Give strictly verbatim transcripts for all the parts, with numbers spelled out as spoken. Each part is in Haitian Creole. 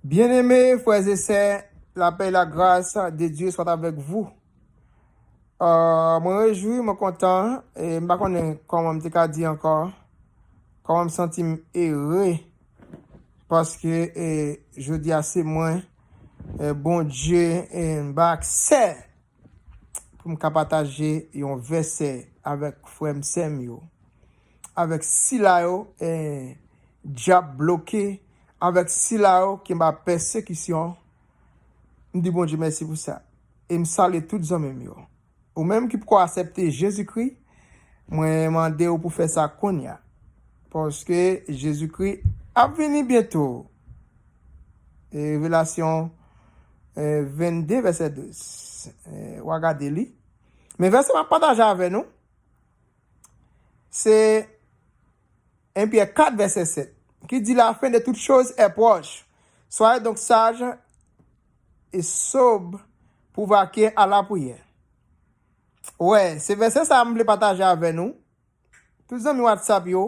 Bien-aimés frères et sœurs, la paix et la grâce de Dieu soit avec vous. Euh, mwen rejwi, mwen kontan, e m pa konnen kòman m te ka di ankò, kòman m santi m ere, paske e, jodi a se mwen, e, Bondye, e, m ba aksè pou m ka pataje yon vèsè avèk frè m, sè m yo, avèk sila yo, e, dyab bloke, avèk sila yo ki anba pèsekisyon. M di Bondye mèsi pou sa. E m salye tout zanmi m yo. Ou menm ki poko aksepte Jezikri, mwen mande w pou fè sa kounye a. Paske Jezikri ap vini byento. E Revelasyon, e, vennde, vèsè douz. E, w a gade li. Men vèsè m ap pataje avè nou, se en Pyè kat, vèsè sèt, ki di, la fin de toutes choses est proche. Soyez donc sages et sobres pour vaquer à la prière. Wè, se vèsè sa a m vle pataje avè nou. Tout zanmi WhatsApp yo,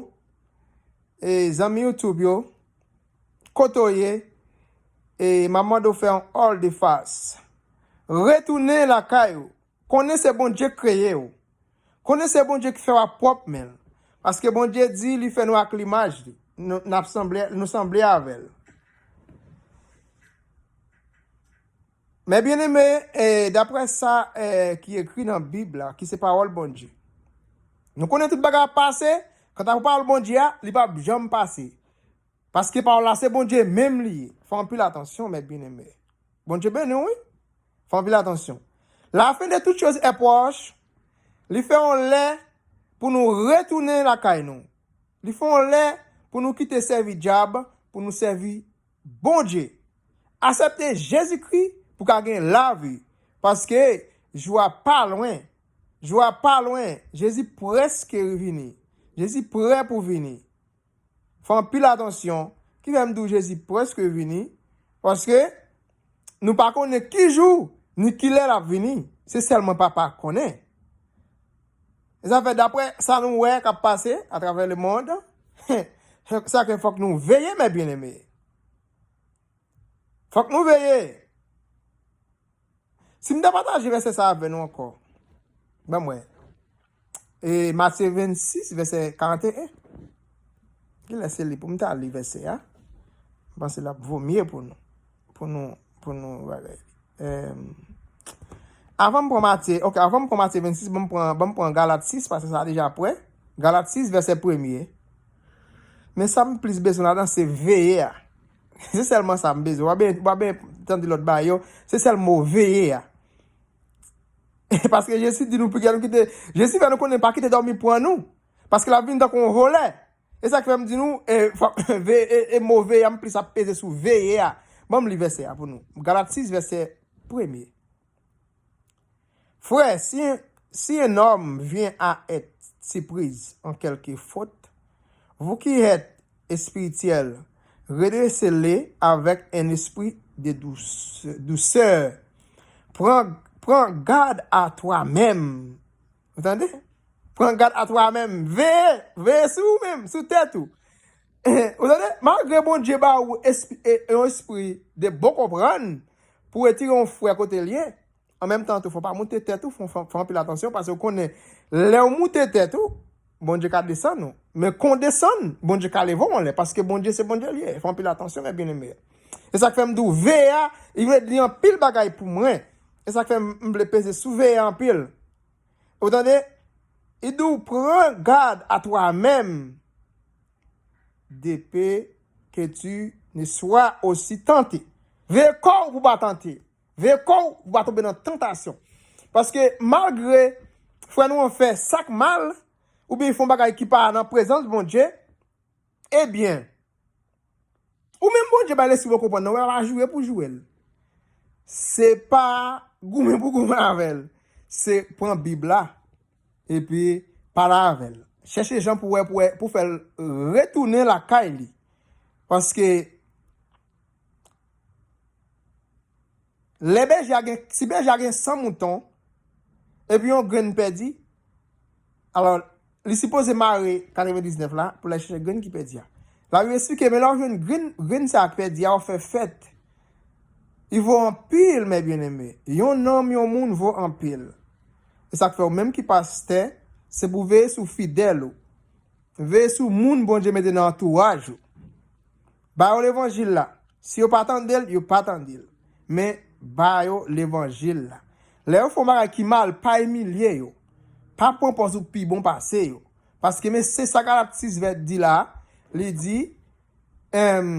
e zanmi YouTube yo, kote w ye, e m ap mande w fè yon all de fas. Retounen lakay ou. Konnen se Bondye k kreye w. Konnen se Bondye ki fè w ak pwòp men l. Paske Bondye di li fè nou ak limaj li. Nou, n ap sanble, nou sanble avè l. Men byeneme, e, daprè sa, e, ki ekri nan Bib la, ki se pawòl Bondye, nou konnen tout bagay ap pase. Kanta pou pawòl Bondye a, li p ap janm pase. Paske pawòl la se Bondye menm li ye. Fè anpil atansyon, mè byeneme. Bondye beni w, wi. Fè anpil atansyon. La fin de toutes choses est proche. Li fè yon lè pou nou retounen lakay nou. Li fè yon lè pou nou kite sèvi dyab, pou nou sèvi Bondye. Aksepte Jezikri pou ka gen lavi. Paske jou a pa lwen. Jou a pa lwen. Jezi prèske vini. Jezi prè pou vini. Fè anpil atansyon. Ki fè m di w Jezi prèske vini? Paske nou pa konnen ki jou ni ki lè l ap vini. Se sèlman Papa k konnen. E sa fè, daprè sa nou wè k ap pase atravè lemonn, sa fè fòk nou veye, mè byeneme. Fòk nou veye. Si m ta pataje vèsè sa avè nou ankò, ban m wè. E Matye vennsis, vèsè karanteyen. Kilè se li pou m ta li vèsè a? M panse l ap vo mye pou nou. Pou nou, pou nou bagay. Em, avan m pran Matye, ok, avan m pran Matye vennsis, ban m pran, ban m pran Galat sis, paske sa deja prè. Galat sis, vèsè premye. Men sa m plis bezwen ladan, se veye a. Se sèlman sa m bezwen. W a ben, w a ben tande lòt bagay yo. Se sèl mo veye a. Paske Jezi di nou, piga nou kite, Jezi fè nou konnen pa kite dòmi pran nou. Paske l ap vin tankou yon vòlè. E sa k fè m di nou, e, fò, ve, e, e mo veye a, m plis ap peze sou veye a. Ban m li vèsè a pou nou. Galat sis, vèsè premye. Frères, si, si un homme vient à être surpris en quelque faute, vous qui êtes spirituels, redressez-le avec un esprit de douce- douceur. Prends, prends garde à toi-même. Ou tande? Pran gad a twa menm. Veye, veye sou ou menm, sou tèt ou. Ou tande? Malgre Bondye ba ou esp- e- yon espri de bon konprann pou retire yon frè kote l ye, an menm tan tou, fò w pa moute tèt ou, fò w fè anpil atansyon, paske w konnen, lè w moute tèt ou, Bondye ka desann ou. Men kon w desann, Bondye ka leve w anlè, paske Bondye se Bondye l ye. Fè anpil atansyon, mè byeneme. E sa k fè m di w, veye a, li vle di anpil bagay pou mwen. E sa k fè m, m vle peze sou veye a anpil. Ou tande? Li di w, pran gad a twa menm, de pè ke tu ne sois osi tante. Veye kò w pou w pa tante. Veye kò w pou w pa tonbe nan tantasyon. Paske malgre frè nou an fè sa k mal, oubyen l fè yon bagay ki pa nan prezans Bondye, ebyen, ou menm Bondye bay lespri bon konprann nan, wè, pa joure pou joure l. Se pa goumen pou goumen avè l. Se pran Bib la, epi pale avè l. Chèche jan pou wè, pou wè, pou fè l retounen lakay li. Paske lè bèje a gen, si bèje a gen san mouton, epi yon grenn pèdi, alò, li sipoze mare katrevendiznèf la pou l al chèche grenn ki pèdi a. Labib esplike, men lè w jwenn grenn, grenn sa a k pèdi a, w fè fèt. Li vo anpil, mè byeneme. Yon nanm, yon moun vo anpil. E sa k fè ou menm ki pastè, se pou veye sou fidèl ou. Veye sou moun Bondye mete nan antouraj ou. Ba yo levanjil la. Si yo pa tande l, yo pa tande l. Men, ba yo levanjil la. Lè yo fè yon bagay ki mal, pa imilye yo. Pa pran pòz ou pi bon pase yo. Paske, men se sa Galat sis vèt di la, li di, em,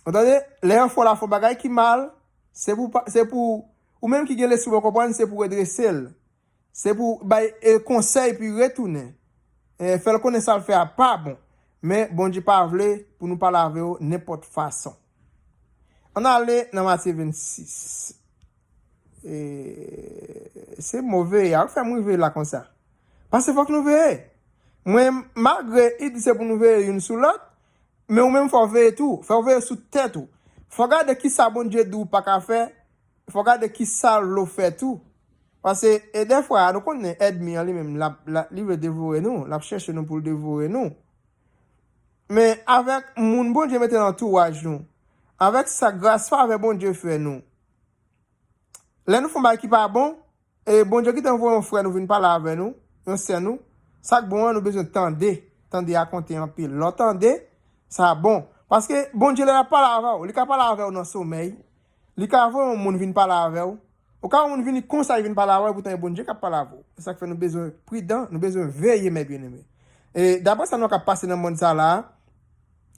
ou tande, lè yon fwa la fè yon bagay ki mal, se pou, pa- se pou, ou menm ki gen lespri bon konprann, se pou redrese l. Se pou bay e, konsèy pou retounen. E, fè l konnen sa l fè a pa bon. Men Bondye pa vle pou nou pale avè yo nenpòt fason. Ann ale nan Matye vennsis. E, se mo veye a. Ou fè m rive la konsa. Paske fòk nou veye. Mwen, malgre li di se pou nou veye youn sou lòt, men ou menm fò w veye tou. Fò w veye sou tèt ou. Fò w gade kisa Bondye di w pa ka fè. Fò w gade kisa l vle w fè tou. Paske, e dèfwa, nou konnen ènmi an li menm, l ap, l ap, li vle devore nou. L ap chèche nou pou l devore nou. Men avèk moun Bondye mete nan antouraj nou, avèk sa gras favè Bondye fè nou, lè nou fè yon bagay ki pa bon, e Bondye gentan voye yon frè nou vin pale avè nou, yon sè nou, sa k bon an, nou bezwen tande. Tande a konte anpil. Lè w tande, sa bon. Paske Bondye lè l ap pale avè w, li ka pale avè w nan somèy. Li ka voye yon moun vin pale avè w. Ou ka wè yon moun vini konsa, li vin pale avè w, poutan e Bondye k ap pale avè w. E sa k fè nou bezwen pridan, nou bezwen veye, mè byeneme. E daprè sa nou wè k ap pase nan mond sa la,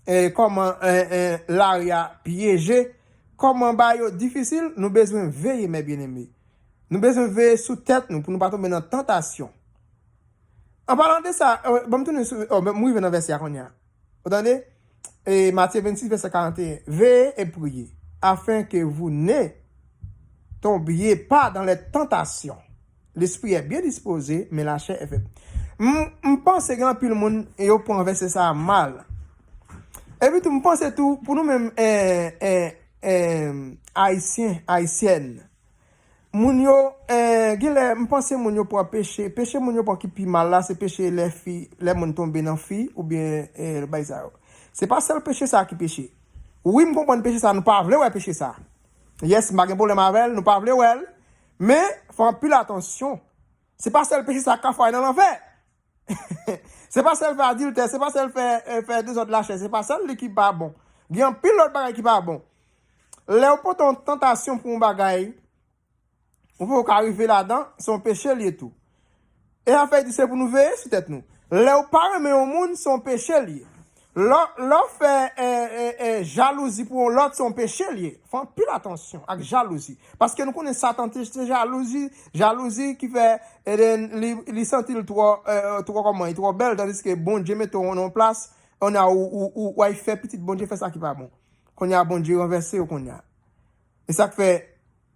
e kòman e, e, lari a pyeje, kòman bagay yo difisil, nou bezwen veye, mè byeneme. Nou bezwen veye sou tèt nou pou nou pa tonbe nan tantasyon. An palan de sa, e, ban m tounen sou, o, m rive nan vèsè a kounye a. Ou tande? E Matye vennsis, vèsè karanteyen. Veillez et priez, afin que vous ne tombiez pas dans les tentations. L'esprit est bien disposé, mais la chair est faible. M, m panse gen anpil moun, e yo pran vèsè sa a mal. Epi tou, m panse tou, pou nou menm, e, e, e, Ayisyen, Ayisyèn, moun yo, e, gen lè, m panse moun yo pran peche. Peche moun yo pran ki pi mal la, se peche lè fi, lè moun tonbe nan fi, oubyen, e, bagay sa yo. Se pa sèl peche sa ki peche. Wi, m konprann peche sa, nou pa vle wè peche sa. Yes, m pa gen pwoblèm avè l, nou pa vle wè l. Men, fè anpil atansyon. Se pa sèl peche sa k ka fè w al nan lanfè. Se pa sèl fè adiltè, se pa sèl fè, e, fè dezòd lachè, se pa sèl li ki pa bon. Gen anpil lòt bagay ki pa bon. Lè w pote yon tantasyon pou yon bagay, ou poko ka rive ladan, se yon peche l ye tou. E afè di se pou nou veye sou tèt nou. Lè w pa renmen yon moun, se yon peche l ye. Lè, lè w fè, e, e, e, jalouzi pou yon lòt, se yon peche l ye. Fè anpil atansyon ak jalouzi. Paske nou konnen Satan te, te jalouzi, jalouzi ki fè, e, li, li santi l twò, e, twò kòman, li twò bèl, tandiske Bondye mete w nan yon plas, kounye a ou, ou, ou, ou al fè pitit Bondye fè sa ki pa bon. Kounye a Bondye ranvèse w kounye a. E sa k fè,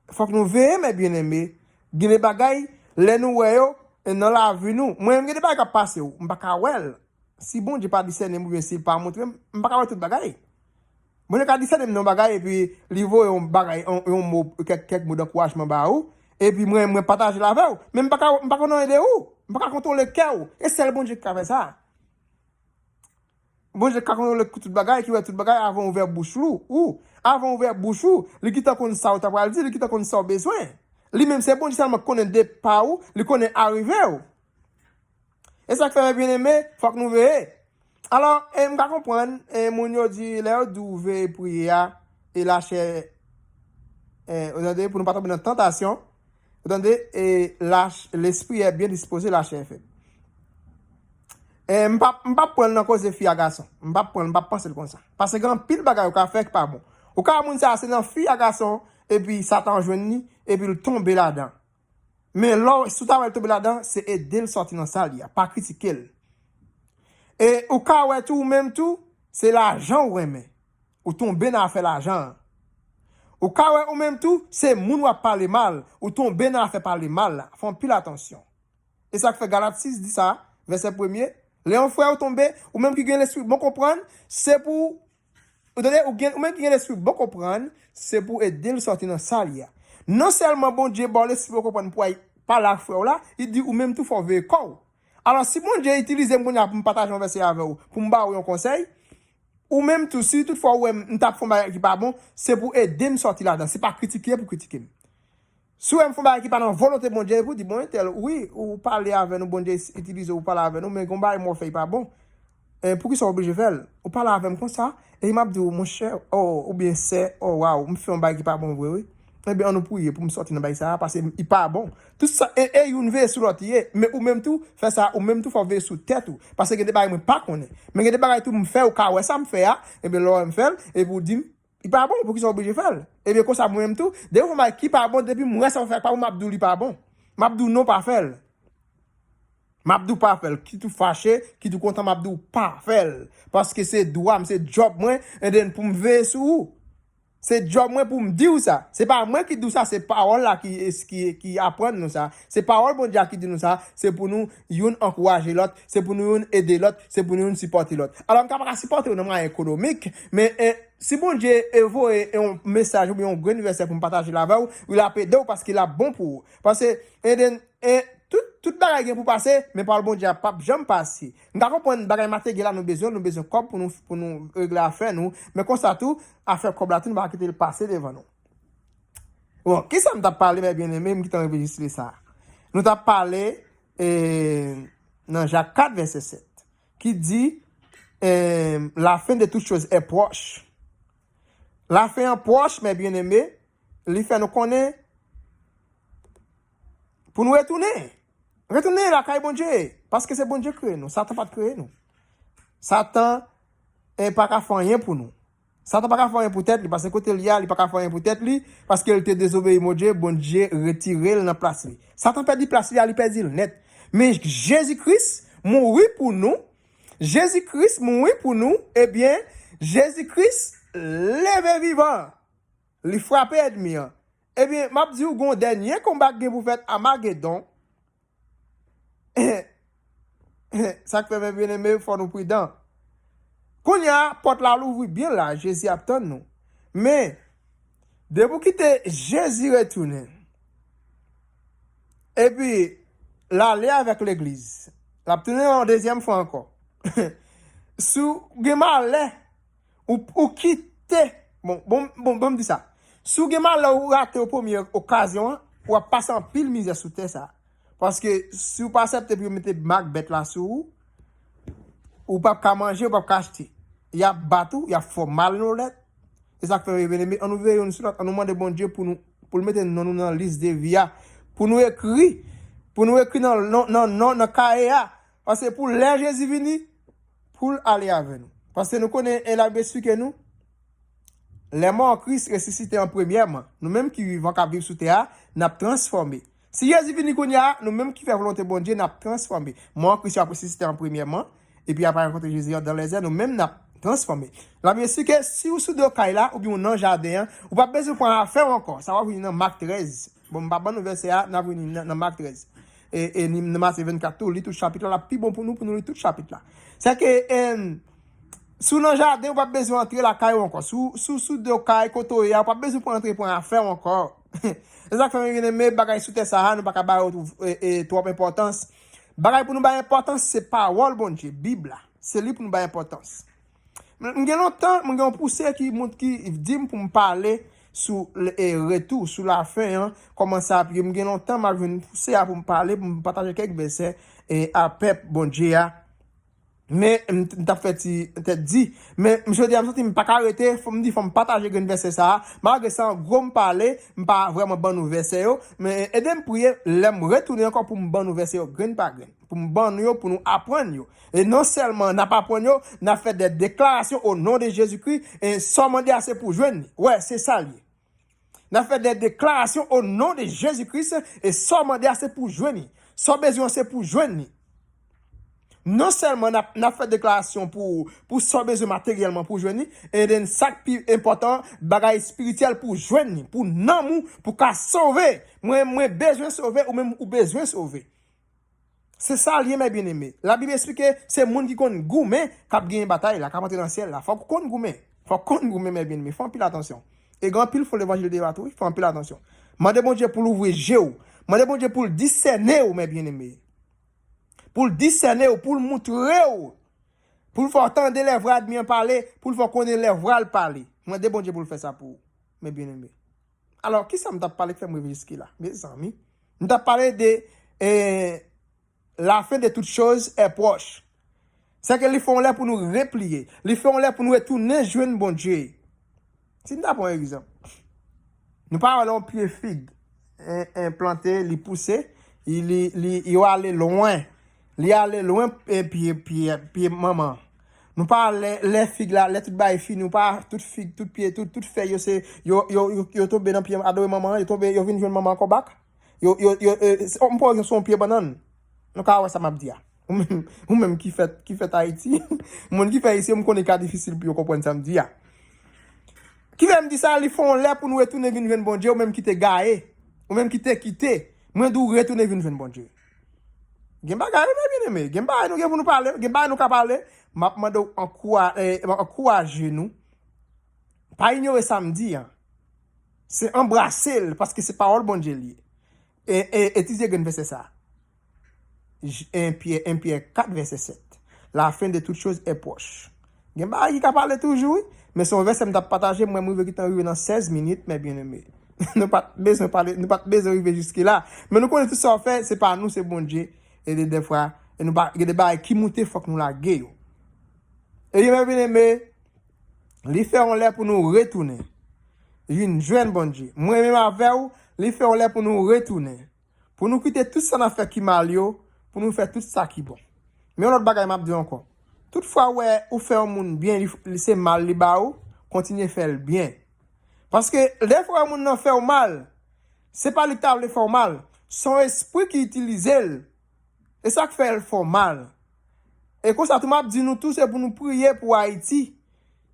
fòk nou veye, mè byeneme. Gen de bagay, lè nou wè yo, e nan lavi nou. Mwen menm gen de bagay k ap pase w, m pa ka wè l. Si Bondye pa disène m oubyen si l pa montre m, m pa ka wè tout bagay. Bondye ka disène m nan yon bagay epi li voye yon bagay, yon, yon mo, kèk, kèk mo dankourajman ba ou, epi mwen, mwen pataje l avè w. Men m pa ka, m pa konn anyen de ou. M pa ka kontwole kè w. E sèl Bondye ki ka fè sa. Bondye ka konnen w lè tout bagay, ki wè tout bagay, avan w ouvè bouch ou, ou, avan w ouvè bouch ou, li gentan konn sa w ta pral di, li gentan konn sa w bezwen. Li menm se Bondye sèlman ki konnen de pa ou, li konnen arive w. E sa k fè, mè byeneme, fòk nou veye. Alò, e, m ka konprann, e, moun yo di, lè yo di w veye priye a, e lachè, e, ou tande, pou nou pa tonbe nan tantasyon, ou tande, e, lach-, lespri è byen dispoze, lachè è fèb. E, m p ap, m p ap pran l nan koze fi a gason. M p ap pran l, m p ap panse l konsa. Paske gen anpil bagay ou ka fè ki pa bon. Ou ka wè moun sa a se nan fi a gason, epi Satan jwenn li, epi l tonbe ladan. Men lè w, si w ta wè l tonbe ladan, se ede l sòti nan sa l ye a, pa kritike l. E ou ka wè tou, ou menm tou, se lajan ou renmen. Ou tonbe nan afè lajan an. Ou ka wè ou menm tou, se moun w ap pale mal, ou tonbe nan afè pale mal la. Fè anpil atansyon. E sa k fè Galat sis di sa, vèsè premye, lè yon frè ou tonbe, ou menm ki gen lespri bon konprann, se pou, ou tande, ou gen, ou menm ki gen lespri bon konprann, se pou ede l sòti nan sa l ye a. Non sèlman Bondye ba w lespri bon konprann pou w al pale ak frè w la, li di ou menm tou fò w veye kò w. Alò, si Bondye itilize m kounye a pou m pataje yon vèsè avè w, pou m ba w yon konsèy, Ou menm tou, si toutfwa ou wè m, m t ap fè yon bagay ki pa bon, se pou ede m sòti ladan, se pa kritike pou kritike m. Si w wè m fè yon bagay ki pa nan volonte Bondye, pou di, bon, entèl, wi, ou pale avè nou, Bondye itilize w, ou pale avè nou, men gen yon bagay mwen fè ki pa bon. E poukisa w oblije fè l? Ou pale avè m konsa, e m ap di w, monchè, oh, oubyen sè, oh, waw, m fè yon bagay ki pa bon vre, wi. Ebyen, ann nou priye pou m sòti nan bagay sa a, paske li pa bon. Tout sa, e, e youn veye sou lòt, ye. Men ou menm tou, fè sa, ou menm tou, fò w veye sou tèt ou. Paske gen de bagay mwen pa konnen. Men gen de bagay tou m fè, ou ka wè sa m fè a, ebyen, lè w wè m fè l, epi w di m, li pa bon, poukisa w oblije fè l? Ebyen, konsa mwen menm tou, depi w fè yon bagay ki pa bon, depi m wè sa w fè a pa bon, m ap di w li pa bon. M ap di w non, pa fè l. M ap di w pa fè l. Kit ou fache, kit ou kontan, m ap di w pa fè l. Paske se dwa m, se djòb mwen, and then pou m veye sou ou. Se djòb mwen pou m di w sa. Se pa mwen ki di w sa, se pawòl la ki, ki, ki aprann nou sa. Se pawòl Bondye a ki di nou sa. Se pou nou youn ankouraje lòt, se pou nou youn ede lòt, se pou nou youn sipòte lòt. Alò, m ka pa ka sipòte w nan mwayen ekonomik, men, eh, si Bondye, eh, voye yon mesaj oubyen yon grenn vèsè pou m pataje l avè w, wi, l ap ede w paske l ap bon pou ou. Paske, and then, E tout, tout bagay gen pou pase, men pawòl Bondye a p ap janm pase. M ka konprann bagay materyèl la nou bezwen, nou bezwen kòb pou nou, pou nou regle afè nou, men konsa tou, afè kòb la tou, nou pa ka kite l pase devan nou. Bon, kisa m t ap pale, mè byeneme, m gentan revijistre sa. Nou t ap pale, e, nan Jak kat, vèsè sèt, ki di, e, la fin de toutes choses est proche. Lafen an pwòch, mè byeneme, li fè nou konnen pou nou retounen. Retounen lakay Bondye, paske se Bondye kreye nou. Satan pa t kreye nou. Satan, eh, pa ka fè anyen pou nou. Satan pa ka fè anyen pou tèt li, paske kote l ye a, li pa ka fè anyen pou tèt li, paske l te dezobeyi Bondye, Bondye retire l nan plas li. Satan pèdi plas li a, li pèdi l nèt. Men Jezi Kris mouri pou nou. Jezi Kris mouri pou nou, ebyen, Jezi Kris leve vivan. Li frape ènmi an. Ebyen, m ap di w, gen yon dènye konba k gen pou fèt Amagedon. Sa k fè, mè byeneme, fò nou pridan. Kounye a, pòt la louvri byen laj, Jezi ap tann nou. Men, depi w kite Jezi retounen, epi l ale avèk legliz, l ap tounen yon dezyèm fwa ankò. Si w gen malè, ou, ou kite, bon, bon, bon, bon, m di sa. Si w gen malè, ou rate w premye okazyon an, w ap pase anpil mizè sou tè sa a. Paske si w pa aksepte pou yo mete mak bèt la sou ou, ou p ap ka manje, ou p ap ka achte. Y ap bat ou, y ap fè w malonèt. E sa k fè, byeneme, ann nou veye youn sou lòt, ann nou mande Bondye pou nou, pou l mete non nou nan lis de vi a, pou nou ekri, pou nou ekri nan, nan, nan, nan, nan kaye a. Paske pou lè Jezi vini, pou l ale avè nou. Paske nou konnen, e Labib eksplike nou, les morts en Christ ressusciteront premièrement. Nou menm ki vivan, k ap viv sou tè a, n ap transfòme. Si Jezi vini kounye a, nou menm ki fè volonte Bondye, n ap transfòme. Mò an Kris yo ap resisite an premyèman, epi apre rankontre Jezi an dan lèzè, nou menm n ap transfòme. Labib eksplike, si w sou do kay la, oubyen w nan jaden an, ou p ap bezwen pran afè w ankò. Sa w ap vini nan Mak trèz. Bon, m pa ban nou vèsè a, n ap vini nan, nan Mak trèz. E, e ni, nan Matye vennkat tou, li tout chapit la, l ap pi bon pou nou, pou nou li tout chapit la. Sèke, em, si w nan jaden, ou p ap bezwen antre lakay ou ankò. Si w, si w sou do kay, kote w ye a, ou p ap bezwen pou antre pran afè w ankò. Se sa k fè, mwen, byeneme, bagay sou tè sa a, nou pa ka ba yo, e, e, twòp enpòtans. Bagay pou nou bay enpòtans, se pawòl Bondye, Bib la. Se li pou nou bay enpòtans. M, m gen lontan, mwen gen yon pouse ki mont, ki di m pou m pale sou, e, retou, sou lafen an, kòman sa ap ye. M gen lontan m ap jwenn pouse a pou m pale, pou m pataje kèk vèsè, e, a pèp Bondye a. Men, m, m t ap fè ti tèt di. Men, m, jodi a, m santi m pa ka rete, fò m di, fò m pataje grenn vèsè sa a. Malgre se an gwo m pale, m pa vrèman ban nou vèsè yo. Men, ede m priye, lè m retounen ankò pou m ban nou vèsè yo, grenn pa grenn. Pou m ban nou yo, pou nou aprann yo. E non sèlman n ap aprann yo, n ap fè de deklarasyon o non de Jezikri, e sa w mande a se pou w jwenn li. Wè, se sa l ye. N ap fè de deklarasyon o non de Jezikri, e sa w mande a se pou w jwenn li. Sa w bezwen an se pou w jwenn li. Non sèlman n ap, n ap fè deklarasyon pou, pou sa w bezwen materyèlman pou w jwenn li, e then sa k pi enpòtan, bagay espirityèl pou w jwenn li, pou nanm ou, pou w ka sove. Mwen, mwen bezwen sove, ou menm ou bezwen sove. Se sa l ye, mè byeneme. Labib eksplike, se moun ki konn goumen k ap genyen batay la, k ap antre nan syèl la. Fòk ou konn goumen. Fòk ou konn goumen, mè byeneme. Fè anpil atansyon. E gen anpil fo levanjil deyò a tou, wi. Fè anpil atansyon. Mande Bondye pou l ouvri je w. Mande Bondye pou l disène w, mè byeneme. Pou l disène w, pou l moutre w. Pou l fè w tande lè vwa ènmi an pale, pou l fè w konnen lè vwa l pale. Mande Bondye pou l fè sa pou ou, men byeneme. Alò, kisa m t ap pale k fè m rive jiske la? Mezanmi, m t ap pale de eh, la fin de toutes choses est proche. Se ke li fè yon lè pou nou repliye. Li fè yon lè pou nou retounen jwenn Bondye. Si n ta pran egzanp, nou pa wè lè yon pye fig en, en plante, li pouse, li, li, li, yo ale lwen. Li ale lwen e pye, pye, pye manman. Nou pa lè, lè fig la, lè tout bagay fini, ou pa tout fig, tout pye, tout, tout fèy yo se, yo, yo, yo, yo tonbe nan pye adowe manman, yo tonbe, yo vin jwenn manman ankò bak. Yo, yo, yo, eh, se, m pran se yon pye bannann. Nou ka wè sa m ap di a. Ou menm, ou menm ki fèt, ki fèt Ayiti, moun ki fèt isi, m konnen ka difisil pou yo konprann sa m di a. Ki fè m di sa, li fè yon lè pou nou retounen vin jwenn Bondye, ou menm ki te gaye, ou menm ki te kite, mwen di w retounen vin jwenn Bondye. Gen bagay, wi, men byeneme, gen bagay nou gen pou nou pale, gen bagay nou ka pale, m ap mande w ankoura-, eh, ankouraje nou, pa inyore sa m di a. Se anbrase l, paske se pawòl Bondye li ye. E, e, etidye grenn vèsè sa. J-, en Pyè, en Pyè kat, vèsè sèt. La fin de toutes choses est proche. Gen bagay ki ka pale toujou, wi. Men se yon vèsè m t ap pataje, mwen, m rive gentan rive nan sèz minit, men byeneme. Nou pa t bezwen pale, nou pa t bezwen rive jiske la. Men nou konnen tout sa w fè, se pa nou, se Bondye. E de, dèfwa, e nou pa, gen de bagay ki moute, fòk nou lage yo. E men byeneme, li fè yon lè pou nou retounen. Vin jwenn Bondye. Mwen menm avè w, li fè yon lè pou nou retounen. Pou nou kite tout sa n ap fè ki mal yo, pou nou fè tout sa ki bon. Men yon lòt bagay m ap di w ankò. Tout fwa w wè ou fè yon moun byen, li, li se mal li ba ou, kontinye fè l byen. Paske lè fwa yon moun nan fè w mal, se pa li ki ta vle fè w mal. Se yon espri ki itilize l. E sa k fè l fè w mal. E konsa tou m ap di nou tou, se pou nou priye pou Ayiti.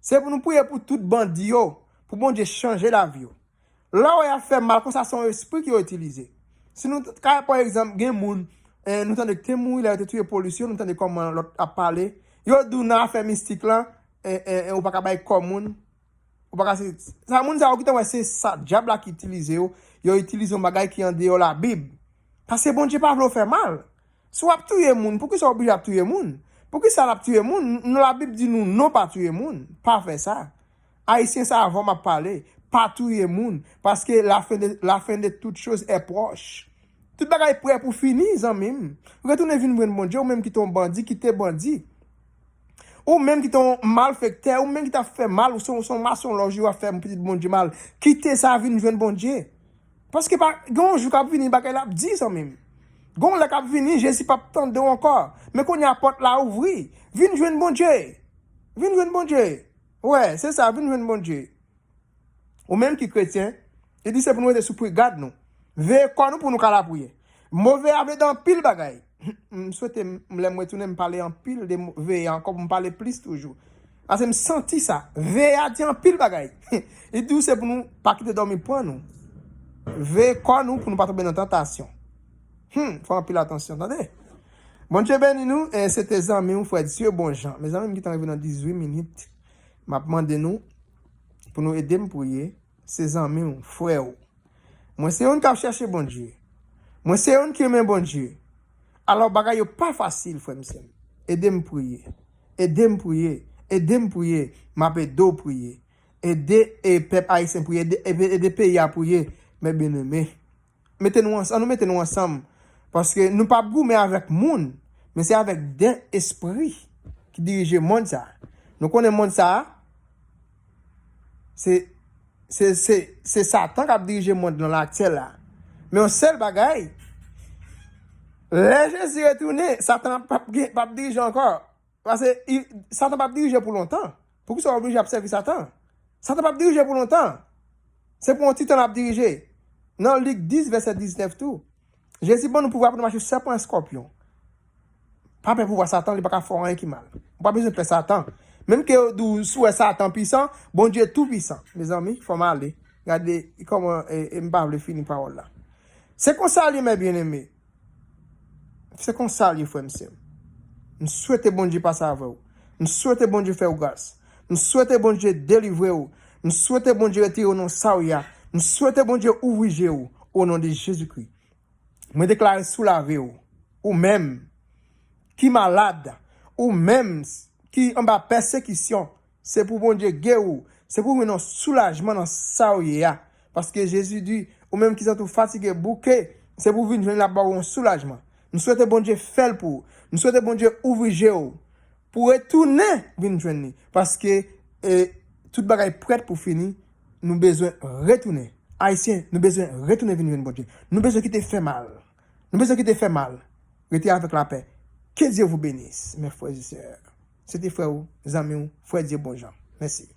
Se pou nou priye pou tout bandi yo, pou Bondye chanje lavi yo. Lè w wè y ap fè mal konsa, se yon espri ki yo itilize. Si nou t-, ka, pa egzanp, gen moun, eh, nou tande ki te mouri lè yo te touye polis yo, nou tande kòman lòt ap pale. Yo di w nan afè mistik lan, eh, eh, eh, ou pa ka bay kò moun. Ou pa ka se, sa moun sa yo ki te wè se sa dyab la ki itilize yo, yo itilize yon bagay ki andeyò Labib. Paske Bondye pa vle w fè mal. Si w ap touye moun, poukisa w oblije ap touye moun? Poukisa l ap touye moun? N-, Labib di nou non pa touye moun. Pa fè sa. Ayisyen sa avè w m ap pale. Pa touye moun. Paske la fin de, la fin de toutes choses est proche. Tout bagay prè pou fini, zanmi m. Retounen vin jwenn Bondye, ou menm ki te yon bandi, kite bandi. Ou menm ki te yon malfektè, ou menm ki t ap fè mal, ou se yon, se yon masonlòj, ou ap fè pitit Bondye mal. Kite sa, vin jwenn Bondye. Paske pa, gen yon jou k ap vini, bagay la ap di, zanmi m. Gen yon lè k ap vini, Jezi p ap tande w ankò. Men kounye a pòt la ouvri. Vin jwenn Bondye. Vin jwenn Bondye. Wè, se sa, vin jwenn Bondye. Ou menm ki kretyen, li di se pou nou rete sou prigad nou. Veye kò nou pou nou ka lapriyè. Mo veye a vle di anpil bagay. M swete m, lè m retounen, m pale anpil de mo, veye ankò pou m pale plis toujou. Paske m santi sa. Veye a di anpil bagay. Li di w se pou nou pa kite dòmi pran nou. Veye kò nou pou nou pa tonbe nan tantasyon. Hmm, fè anpil atansyon, tande. Bondye beni nou, e se te zanmi w, frè Dieu Bonjean. Mezanmi, m gentan rive nan dizuit minit. M ap mande nou pou nou ede m priye. Se zanmi w, frè w. Mwen se youn k ap chèche Bondye. Mwen se youn ki renmen Bondye. Alò, bagay yo pa fasil, frè m, sè m. Ede m priye. Ede m priye. Ede m priye. M ap ede w priye. Ede, e, pèp ayisyen priye. Ede, ede, ede peyi a priye. Men byeneme. Mete nou ansanm, nou mete nou ansanm. Paske nou p ap goumen avèk moun, men se avèk de espri ki dirije mond sa. Nou konnen mond sa, se, se, se, se Satan k ap dirije mond lan aktyèl la. Men yon sèl bagay, lè Jezi retounen, Satan p ap gen, p ap dirije ankò. Paske i, Satan p ap dirije pou lontan. Poukisa w oblije ap sèvi Satan? Satan p ap dirije pou lontan. Se pou yon ti tan l ap dirije. Nan Lik dis, vèsè diznèf tou, Jezi ban nou pouvwa pou nou mache sèpan, eskòpyon. Pa pè pouvwa Satan, li pa ka fè w anyen ki mal. Ou pa bezwen pè Satan. Menm ke yo di w, si w wè Satan pisan, Bondye tou pisan. Mezanmi, fò m ale. Gade kòman, e, e m pa vle fini pawòl la. Se konsa l ye, men byeneme. Se konsa l ye, frè m, sè m. M swete Bondye pase avè w. M swete Bondye fè w gras. M swete Bondye delivre w. M swete Bondye retire w nan sa w ye a. M swete Bondye ouvri je w, o non de Jezikri. Mwen deklare sou lavi w, ou menm ki malad, ou menm ki anba pèsekisyon, se pou Bondye geri w. Se pou w jwenn yon soulajman nan sa w ye a. Paske Jezi di, ou menm ki santi w fatige, bouke, se pou w vin jwenn l ap ba w yon soulajman. Nou swete Bondye fè l pou ou. Nou swete Bondye ouvri je w pou w retounen vin jwenn li. Paske e, tout bagay prèt pou fini. Nou bezwen retounen. Ayisyen, nou bezwen retounen vin jwenn Bondye. Nou bezwen kite fè mal. Nou bezwen kite fè mal. Rete avèk lapè. Que Dieu vous bénisse, mes frères et sœurs. Se te frè w, zanmi w, frè Dye Bonjan. Mèsi.